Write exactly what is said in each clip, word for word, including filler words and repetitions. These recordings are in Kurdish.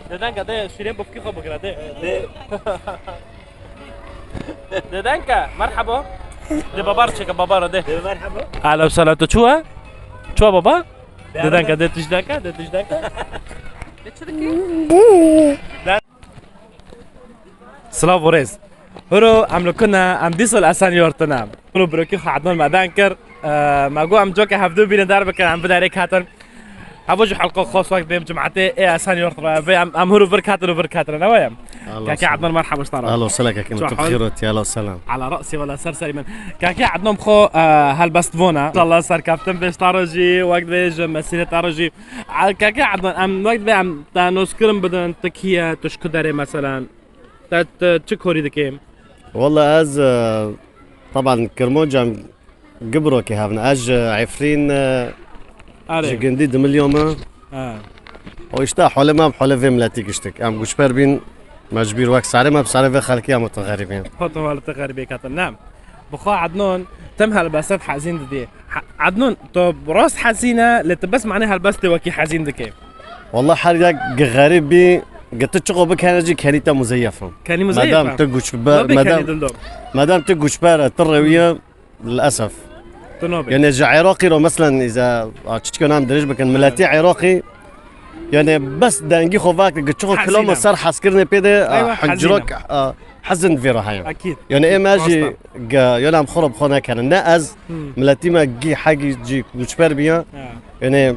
Dedenka de şîrê bifkî xwe bigire de. Dedenka, merhaba. De baba çeke baba de. Merhaba. Alo, salatu çuwa? Çuwa baba? Dedenka de tijdenka, de tijdenka. De çi dikî? Silav û rêz. Hiro em li ku ne, em dîsa li Esenyurt ne. Hiro birokî xwe Ednan me deng kir. Eee, me got em coke hevdu bînin derbikin, em bi derê ketin. Hevû ji helqa xas wek bêm cimetê ê Esenyurt re, vê em, em hiro vir ketin û vir ketine, ne wayem? Keke Ednan, merhaba ji te re. Ahlan, selam keke, tu bixêr û tiyala selam. Ala rasi wala ser serî min. Keke Ednan xwe, eee, helbestvana. Allah serkeftin bê ji te re jî, wek divê ji mesîrê te re jî. A, keke Ednan, em wek divê em te noskirin bidin, tu kî ye, tu ji ku derê meselen? Te, te çi korî dikê? Walla ez, e, taban Kirmanc em gi birokê hev ne. Ez ji Efrîn, e, Erê. Ji gundî Dimilya me. Ha. O işte holê me, holê vê miletî giştik. Em guçber bîn, mecbûr wek sarê me, bi sarê vê xelkî em û tu xerîbîn. Xwe tu wali tu xerîbê ketin. Ne. Bi xwe Ednan tim helbestet hezîn didê. He-, Ednan, tu rast hezîn e, lê tu bes manê helbestê wekî hezîn dikê. Wallah her yek gi xerîb bî, gi tu çiqo bikene jî kenî te muzeyef e. Kenî muzeyef e. Madem tu guçber, Nabê madem, kenî dildo. Madem tu guçber e, tu rewiye, lilesef. Tu nabê. Yani ji Iraqî ro meselen îza, a, çiçke nam dirêj bikin, miletî Iraqî, yani bes dengî xwe vak, gi çiqo kilama ser hezkirinê pê de, a, Eywa, hezîn e. Hincirok, a, hezin vê re heye. Ekîd. Yani ê me jî, Rast e. Ge-, yani em xwe re bi xwe nekenin. Ne ez, Hmm. miletî me gî hegî jî guçber biya. Ha. Yani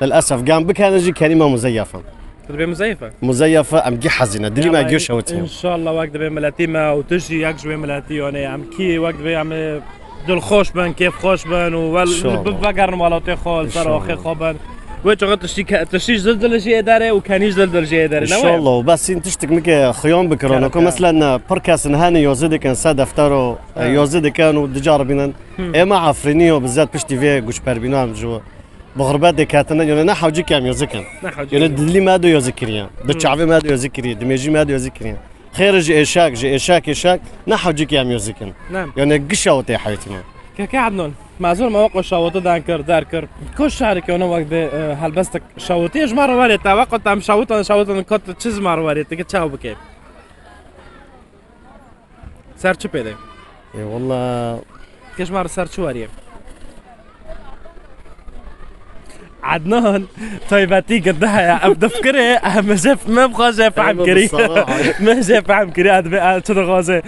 Lilesef, gam bikene jî kenî me muzeyef e. Tu dibê muzeyef e? Muzeyef e, em gî hezîn e. Dilî me gî şewitî ye. Înşallah wek dibê miletî me û tu jî yek ji wê miletî, yani em kî wek dibê em, e, dilxweş bin, kêfxweş bin û wel-, bi-, vegerin welatê xwe, li ser axê xwe bin. Wê çaxê tiştî ke-, tiştî ji dil jî ê derê û kenî ji dil jî ê derê, ne wayem? Înşallah, û bes hîn tiştik min ke xiyan bikirin. Kerem, ku kerem. Meselen, e, pir kes in hene yazî dikin, se defter û, e, yazî dikin û dicaribînin. Ê me Efrînî yo, bi zed piştî vê guçberbîna em ji Bi xurbetê ketine, yani ne hewcî ke em yazî kin. Ne hewcî. Yani dilî me de yazî kiriye. Di çavê me de yazî kiriye. Di mêjî me de yazî kiriye. Xêr ji êşak, ji êşak êşak, ne hewcî ke em yazî kin. Ne. Yani gişa û tê hewtîne. Keke Ednan, me zor me weko şawite dan kir, der kir. Ko şarike ona wek de, e, helbestek şawite ji me re werê te, weko te em şawitan, şawitan kot çi ji me re werê te, ke çaw bike. Ser çi pê de? Ê, walla. Kê ji me re ser çi weriye? Ednan, taybetî girde heye. Ev difkirê, em jê, me bi xwe jê fehm kirî. Me jê fehm kirî, ez dibê, ez çi dixwaze.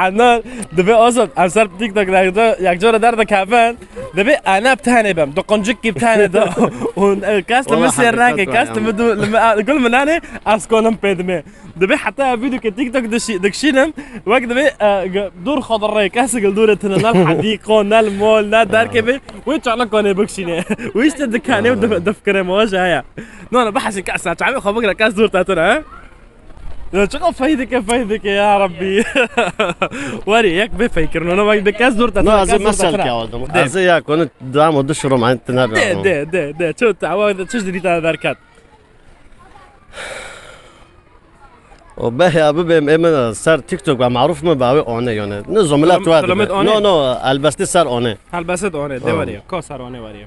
Ednan, dibê Azad, em ser TikTok de yek co-, yek cara derdikevin. Dibê, e, ne bi tenê bim. Du quncikî bi tenê de. Û, e, kes li min sêr nake, kes li min du-, li min, e, gul min nane, ez konim pê dimê. Dibê heta ev vîdyoke TikTok dişî-, dikişînim, wek dibê, e, g-, dûr xwe dirê, kesik li dûrê tune, ne li hedîqo, ne li mol, ne derkê bê, wê çanak konê bikişîne. Wî işte dikanê û dif-, difkirê me, waje heye. No, no, bihesî kes, çavê xwe bigire, kes dûr te tune, he? Ya çiqa fey dike, fey dike, ya Rabbî. Werî, yek bê feykirin, ona wek de kes dûr te tune, kes dûr te tune. No, ez ê mesel ke aldim. De. Ez ê ya konu dam û dişirom, hani tine be. De, de, de, de, ço te, awa de, çi ji dilî te derket. O behya bibêm ê min ser TikTok ve maruf me be wê one yani. Ne zo milet we dibe. No, no, helbestî ser one. Helbestet one, de weriye. Ka ser one weriye.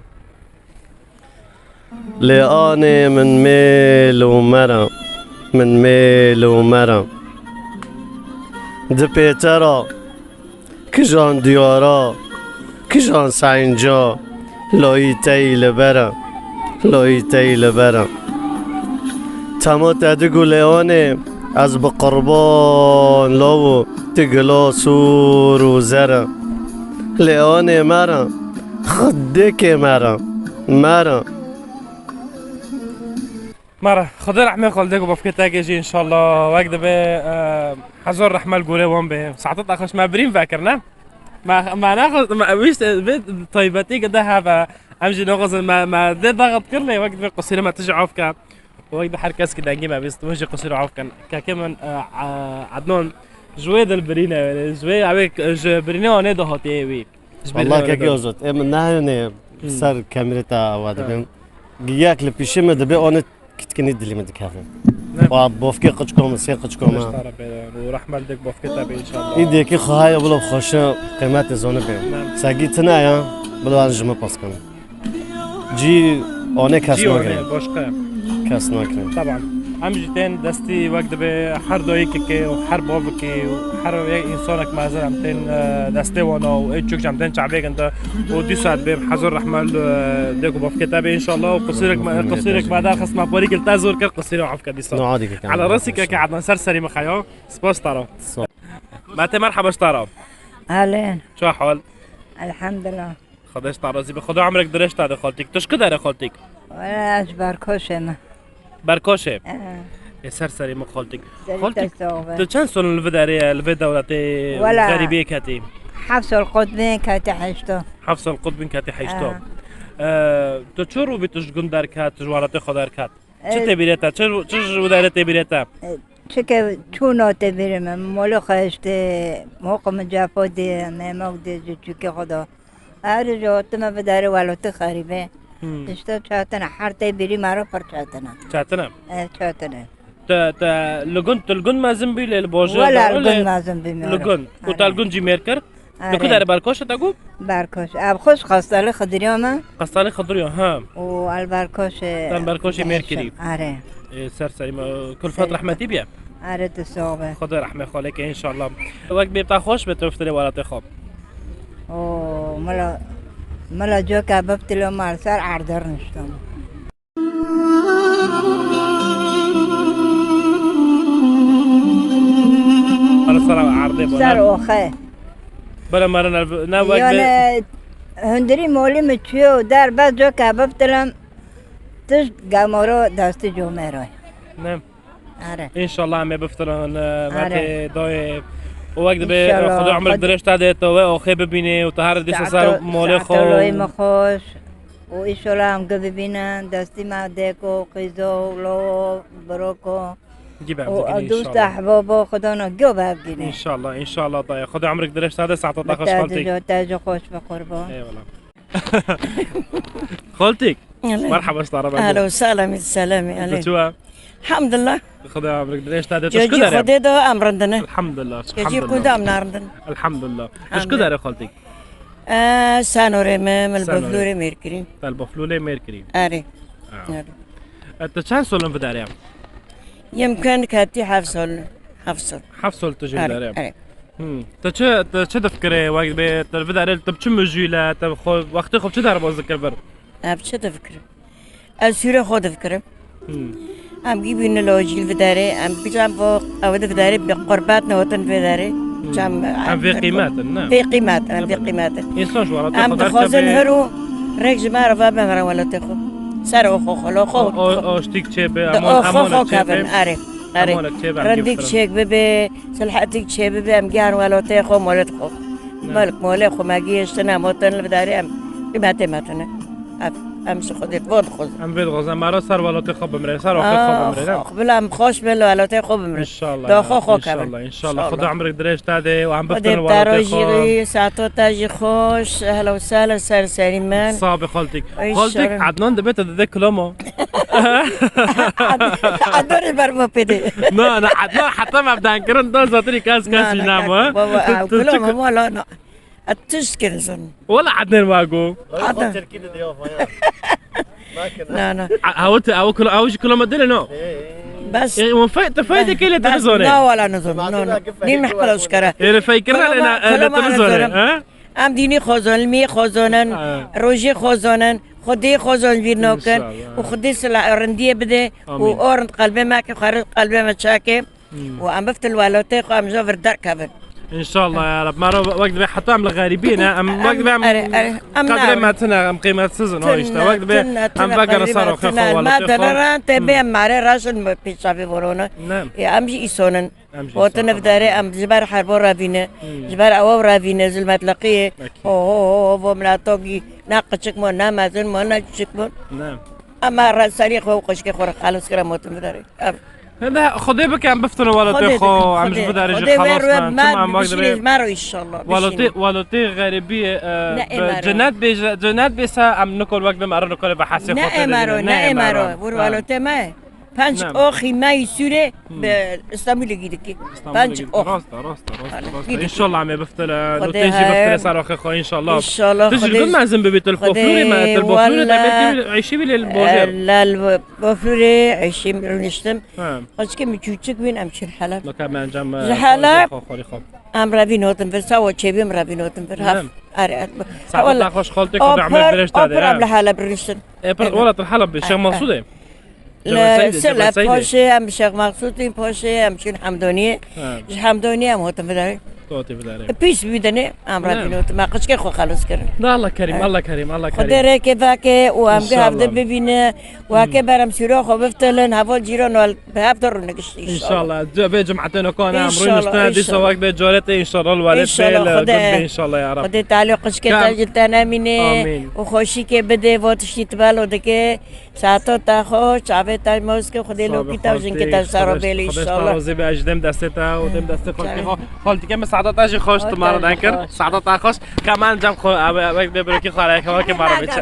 Lê anê min mêl û mera, min mêl û mera. Di pêtera Kijan diyara, kijan seynca, layî tey li ber e, layî tey li ber e. Tema te digulê anê, ez bi qurban law û tu gila sor û zer e. Lê anê mer e, xidêkê mer e, mer e. Mara, Xwedê rehmê xwe li dêk û bavkê te ke jî înşallah wek dibe, e, hezar rehme li gorê wan be. Saeta te xweş me birîn vekir, ne? Me, me nexwest, me wîst, e, vê taybetî ke de heve. Em jî nexwazin me, me dê daxit kir lê wek dibe qusîrê me tu jî af ke. Wek dibe her kes ki dengê me bîst, wê jî qusîr af kin. Kekê min, e, e, Ednan ji wê dil birîne, ji wê ew ê ji birînê anê de hatiye wî. Ji Wallah birînê anê kekê de. Ozot, ê min nehênê ser kemirê te awa dibim. Yek li pîşê me dibe anê Kitkinî dilî min dikeve. Ne? Wa bofkê qiçko min, sê qiçko min. Û rehme li dek bofkê te be înşallah. Îdekî xwe heye bilo xweşe qîmetê zonê be. Ne? Segî tine ya, bilo an ji min pas kene. Cî anê kes Cî anê, nakirin. Başka. Kes nakirin. Taban. Em jî tên destî wek dibe her dayikekê û her bavekê û her yek însanek mezin em tên, e, destê wana û ê çûk jî em tên çavêkin de û dîsa dibê hezar rehme li, e, dêk û bavkê te be înşallah û qisîrek me, qisîrek me derxist me parî kir te zor kir qisîrê afke dîsa. No, adî keke. Ala rastî keke Adnan ser serî min xeya. Spas tara. Sağ ol. Mete merhaba ji tara. Alen. Çi hal? Elhamdülillah. Xwedê ji te razî be. Xwedê emrek dirêj te de xaltîk. Tu ji ku derê xaltîk? Wala ez ji Berkoşê me. Berkoşê? Ee. Ê ser serî min xaltîk. Serî Xaltîk, te sağ be. Tu çend sal li vê derê ye, li vê dewletê Wala. Xerîbiyê ketî? Heft sal qut bin ketî heşto. Heft sal qut bin ketî heşto. Ee. Ee, tu çi rû bî tu ji gund derket, tu ji welatê xwe derket? Çi Ee. tê bîrê te? Çi, çi ji wî derê tê bîrê te? Ee, Çike çûna tê bîrê me, molê xwe hiştê, moqê min cepo dê, memak dê ji çûkê xwe da. Her ji hatime bi derê welatê xerîbê. Hmm. Îşte çatine, her tê bîrî me re pir çatine. Çatine? E, çatine. Te, te li gund, tu li gund mezin bî lê li bajêr Wela de, li gund lê mezin bî me li re. Gund. Û te li gund jî mêr kir? Li ku Are. Derê Berkoşê te got? Berkoş. Ev xwe ji Xastalê Xidiriya me. Xastalê Xidiriya, ha. Û el Berkoşê. Te el Berkoşê mêr kirî. Are. Ê, ser serî me. Kulfat Ser- rehmetî bîye. Are, tu sağ be. Xwedê rehmê xwe lê ke înşallah. Wek bê te xweş be tu biftirê welatê xwe. O, mela, mela coka biftilê me ser erdê rûniştim. Ala sera erdê bana. Ser oxe. Bana mara ne, ne wek Yani, be- hundirî molî mi çûyo der be coka biftilim, tişt gamoro destî comero. Ne. Are. Înşallah em ê biftirin, e, Are. Mete dayê. Û wek dibe, e, İnşallah. Xwedê emrek Xwedê dirêj te de, te wê oxê bibînê û te her dîsa ser Saeto-, molê xwe. Saetoloyê me xweş. Û îşola em gi bibînin, destî me dêko, qîzo, lo, biroko. Gî bevdigîne Û dost înşallah. Ehbabo, Xwedano gî bevgîne. Înşallah, înşallah dayê. Xwedê emrek dirêj te de, saeta te xweş Te xaltîk. Te jî xweş be qurban. Eyvallah. Xaltîk. Ele. Merhaba, ji te re Ehlo, selamî, selamî, Tu ele. çi we? Elhamdulillah. Xwedê emrek dirêj te de. Tu ji ku Cecî derê? Xwedê de em rindine. Elhamdulillah, Cecî elhamdulillah. Xwedê em narindin. Elhamdulillah. Tu ji ku Elhamdulillah. Derê xaltîk? E, Sanorê me, min Sanorê. Boflûrê mêr kirî. Te li Boflûrê mêr kirî? Erê. Ha. Erê. E, tu çend sol in vê derê? Yemkin ketî heft sol. Heft sol. Heft sol tu ji vê Erê, derê? Erê. Hmm. Tu çi, tu çi difikirî wek bê, tu vê derê tu bi çi mijûl e, tu xwe, wextê xwe bi çi derbas dikir vir? Ev çi difikirim? Ez sûrê xwe difikirim. Hmm. Em gî bîne lojî li vê derê, em biçem bo ew di vê derê bi qurbat ne hatin vê derê. Hmm. Çem, Em vê qîmet in, ne? Vê qîmet in, em vê Ebed. qîmet in. Însan ji welatê Em xwe dixwazin derkeve. Her û rêk ji me re ve bimre welatê xwe. Ser oxo xwe, lo xwe. O, o, o ştîk çê be, Di emon, oxo emon xwe çê be. kevin, erê. Erê. Emanet çê be, em Rindîk gî çêk bibe, silhetik çê bibe, em gihên welatê xwe, molet xwe. Ne. Melk molê xwe me gihiştine, em hatin li vê derê em qîmetê me tune. Ev, em ji Xwedê von xwe. Em vê dixwazin, em ara ser welatê xwe bimrê, ser oxê xwe Aa, bimrê, ne? xwe, bila em xweş bin li welatê xwe bimrin. Înşallah Da ya xwe Rab, xwe kevin. înşallah, înşallah. Xwedê emrek dirêj te de û em Xwedê biftin te welatê rojî xwe. rî, saeto te jî xweş, ehla û sehla ser serî min. Sax be xaltîk. Înşallah. Xaltîk, Ednan dibe te dide kilama. Edorê ber me pê de. Na, na, Ednan heta me bi dan kirin da zatirî kes kes Na, na, jî na, namo, ha? baba, Tu, ew tu, tu kilama ku- wala na. Et tişt kirin zon. Wala Ednan wa go. Adam. Na, na. A, ew te, ew kula-, ew jî kilama dile no. Bes. E, wan fay-, te fayde kele te Bes, bizone. na wala nizon, no, no. Nîn mehkula şkara. Êre feykirina Kilama, lê na, e, lê kilama tu bizone, nizon. ha? Em dînî xozon, ilmî xozonin, Ha. rojî xozonin, Xwedê xozon vîr nokin Înşallah. û Xwedê sila rindiyê bide û Amîn. o rind qelbê me ke xwe rind qelbê me çake Hmm. û em biftin welatê xwe em ji vir derkevin. Înşallah ya Rab. Me re wek dibe heta em li xerîbî ne, em wek dibe em Erê, erê, em qedrê narin. me tine, em qîmetsiz in, o Tine, işte. Wek dibe tine, em tine, vegerin ser xerîbî oxê tine. xwe Me welatê xwe. delirin, tê Hmm. bê em mare raşin bi pêşavê voronin. Ne. Ê, em jî îsonin. Em jî Gotin îsonin. ev derê em ji ber herbo revîne, Hmm. ji ber ewa revîne, zilmetleqiyê. Peki. Ho, ho, ho, ho, bo miletokî ne qiçik mo, ne mezin mo, ne çiçik mo. Ne. Em re-, serî xwe û qişkê xwe re xelas kire motin vê derê. Ev. Hede Xwedê bike em biftin welatê Xwedê xwe, bike, em ji Xwedê. vê derê jî Xwedê xelas ver we bin. me Çima em wek bişîne dibê ji me re înşallah. Welatê, bişîne. welatê xerîbiyê, e, Ne bi êmero. cennet bêje, cennet bêse em nikor wek bim ero nikor ve hesê Ne xwe êmero, tedibîne. ne Ne êmero. êmero. Vur Ha. welatê me. Penc oxî me yî Sûrê bi Îstanbulê gî dikî. Penc ox. Rast e, rast e, rast e, rast e. Înşallah em ê biftilin. Xwedê tê jî biftilê ser oxê xwe, înşallah. Înşallah. Tu jî li bin mezin bibî, tu li Boflûrê me, tu li Boflûrê de belkî eyşî bî lê li bojê. Lal Boflûrê eyşî rûniştim. Xweşikê min çûçik bîn, em çûn Heleb. Ji Heleb em revîn hotin vir, sawa çêbî em revîn hotin vir. Haf. Are. Saeta xweş xaltê xwe be, Ehmed Birêş te de. Opir em li Heleb rûniştin. Ê, pir, wala tu li Heleb bî, Şêx Mexsûdê. Li Selep paşê em Şêx Mexsûdî, paşê em çûn Hemdoniyê. Ji Hemdoniyê em hotin vidarê. Pîs bî dinê em revîn hotin. Me qicikê xwe xelos kirin. Da Allah Kerîm, Allah Kerîm, Allah Kerîm. Xwedê rêkê veke û em bi hevde bibîne. Weke berem sûra xwe biftilin, heval cîran û bi hev de rûniştin înşallah. Înşallah. Vê cumatê nokane em rûniştine, dîsa wek bê carê te înşallah li welêt bê, li gund bê înşallah ya Rab. Xwedê Teala qicikê te ji te nemîne û xweşikê bide, va tiştî tu belo dike. Saeta te xweş, çavê te mewz ke, Xwedê lokî te û jinkê te ji te re bêle înşallah. Xwedê razî be, ez jî dêm destê te û dêm destê xaltî xwe. Xaltîke min saeta te jî xweş tu me re deng kir. Saeta te xweş. Kemal cem xwe, ew, ew, wek bê birokî xwe re, weke me re biçe.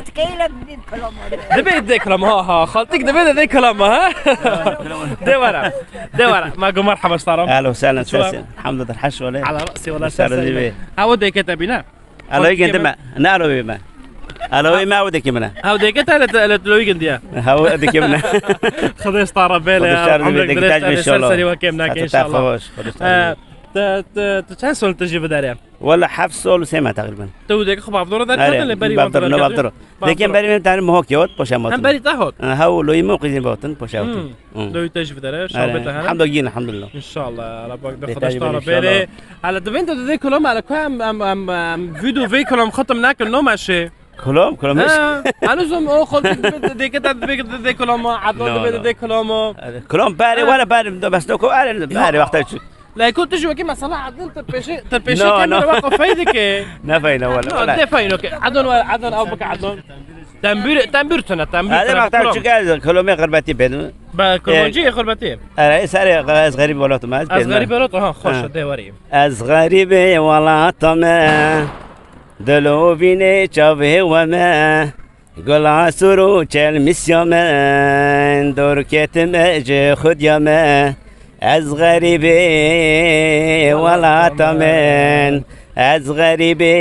Dibê dê kilam, ha, ha. Xaltîk dibê dê kilam, ha. Dê were. Dê were. Ma go merhaba ji te re. Ehlen we sehlen, sesê. Elhamdülillah, herş wele. Ala rasi wele. Ew dêkê te bîne. Eloyî gindi me. Ne eloyî me. Eloyî me ew dêkê min e. Ew dêkê te le, le eloyî gindiye. Ew dêkê min e. Xwedê ji te re bêle. Xwedê ji te re bêle, dêkê te jî inşallah. Serî weke min nake înşallah. Saeta te xweş. Xwedê ji te re bêle. Te, te, tu çend sol tijî vidarî? Wele heft sol û sê meh teqrîben. Tu dêkê xwe bavdor de derdin lê berî bavdor. Bavdor. Dêkê berî min tenê Mihokê hot, poşe me hot. Hem berî te hot? He, hew loyî min û qîzê min hot, poşe hot. Loyî te jî videre, şabê te hene. Hemdo gîn, elhamdulillah. Înşallah, Rab bak de xweş te re bêle. Hele divên de dê kolom, hele ku em, em, em, em, vîdeo vê kolom xwe tim nekin, no meşê. Kolom, kolom. He, hanû zom o xwe dê, dê, dê, dê, dê kolom, Adnan dê, dê, dê kolom. Kolom berê, wele berê, bes no ko, berê, berê wexta çû. Lê ku tu ji wekî mesela Adnan tu pêşê, tu pêşê kamera wek xwe fey dike. Ne feyne wele. No, de feyno ke. Adnan wele, Adnan ew bike Adnan. Tembûr, tembûr tune, tembûr tune. Hadi bak, tamam, çünkü ez kolomê xirbetî bêdim. Be, kolomcî xirbetî. Ere, ez herê, ez xerîb welatim ez. Ez xerîb welatim, ha, xweş, de werî. Ez xerîbê welata me, dilovînê çavê we me. Gula sûr û çelmîsya min, dor ketime ji Xwedya me. Ez xerîbê welata min, ez xerîbê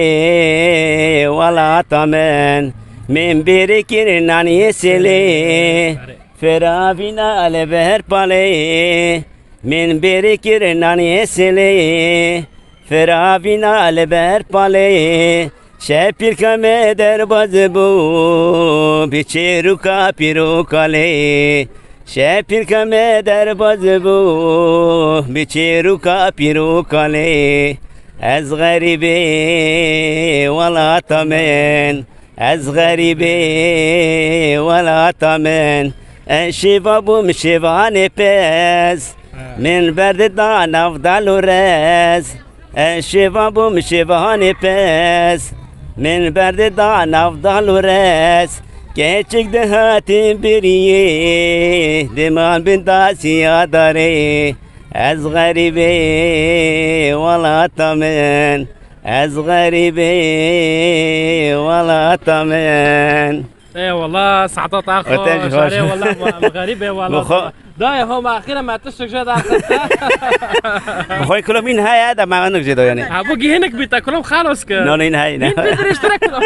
welata min. Min bêrê kir naniyê sêlê, firavîna li ber palê. Min bêrê kir naniyê sêlê, firavîna li ber palê. Şepîrka me derbaz bû, bi çêrûka pîr û kalê. Şepîrka me derbaz bû, bi çêrûka pîr û kalê. Ez xerîbê welata min, ez xerîbê welata min. Ez şêva bûm şêvanê pez, min berdida nav dal û rez. Ez şêva bûm şêvanê pez, min berdida nav dal û rez. Keçik dihatin biriyê, diman bin dasiya darê. Ez xerîbê welata min, ez xerîbê welata min. Ê wala, saeta te xweş. Te jî xweş. Erê wala, em xerîbê wala. Dayê ho, me axîra me tiştek jê derxiste. Bi xwe kulomîn heye de me hinek jê doyanê. Ha, bu gihinik bî te kulom xalos kir. No, no, hîn heye ne. Hîn bî dirêjtir e kulom.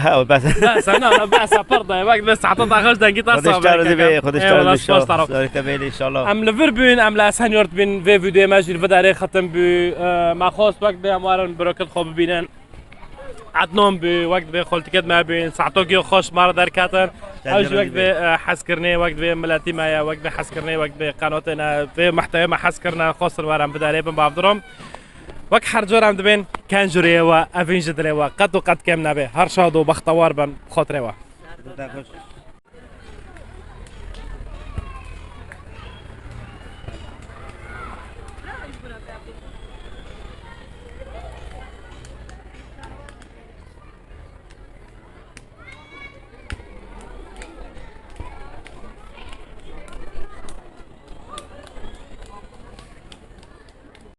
Ha, bes. Bes, na, na, bes, pir dayê. Bak, bes, saeta te xweş, dengî te sax be. Xwedê ji te razî be, Xwedê ji te razî be. Spas te re. Zarî te bêle înşallah. Em li vir bûn, em li Esenyurt bûn, vê vîdeoyê me jî li vir derê xetim bû. E, me xwest wek bê em werin birokit xwe bibînin. Adnan bû, wek divê xaltîket me bûn, saeto giyo xweş me re derketin. Ew jî wek divê, e, hezkirinê, wek divê miletî me ye, wek divê hezkirinê, wek divê qenatê ne, vê mehtewê me hezkirine, xwestin werin biderê bin bavdirom. Wek her car em dibên, ken juriyê we, evîn ji dilê we, qet û qet kêm nebe. Her şad û bextewar bin, xatirê we.